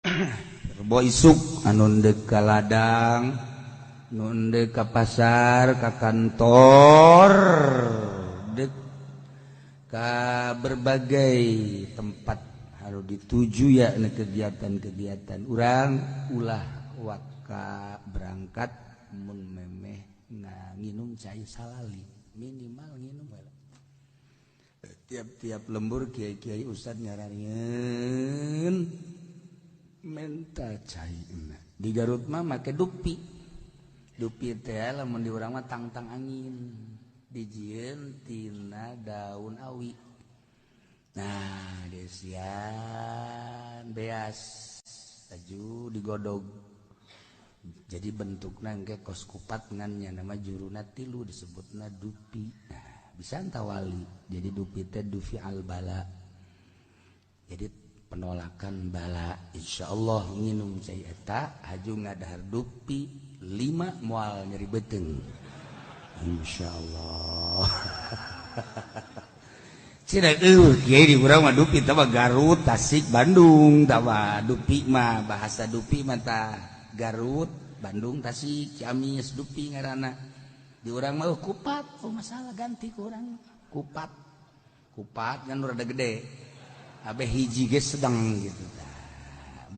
Rebo isuk anu ndek ka ladang, nu ndek ka pasar, ka kantor, dek ka berbagai tempat harus dituju ya kegiatan-kegiatan urang, ulah waka berangkat mun memeh nginum cai salali, minimal nginum heula. Tiap-tiap lembur kiai-kiai ustad nyaranin menta cai. Di Garut mah make dupi. Dupi teh lamun di urang mah tangtang angin, dijieun tina daun awi. Nah, desian beas laju digodog, jadi bentukna engke kos kupat, ngan nya nama juruna tilu, disebutna dupi. Nah, bisa tawali jadi dupi teh dufi al bala, jadi penolakan bala. Insyaallah nginum cai eta haju ngadahar dupi lima moal nyeri beuteung, insyaallah. Cina kiai di urang mah dupi tah Garut, Tasik, Bandung tah dupi mah. Bahasa dupi mah tah Garut, Bandung, Tasik, Ciamis, dupi ngaranna. Di urang mah kupat. Oh, masalah ganti ku urang kupat. Kupat kan rada gede, abe hiji ge sedang gitu tah.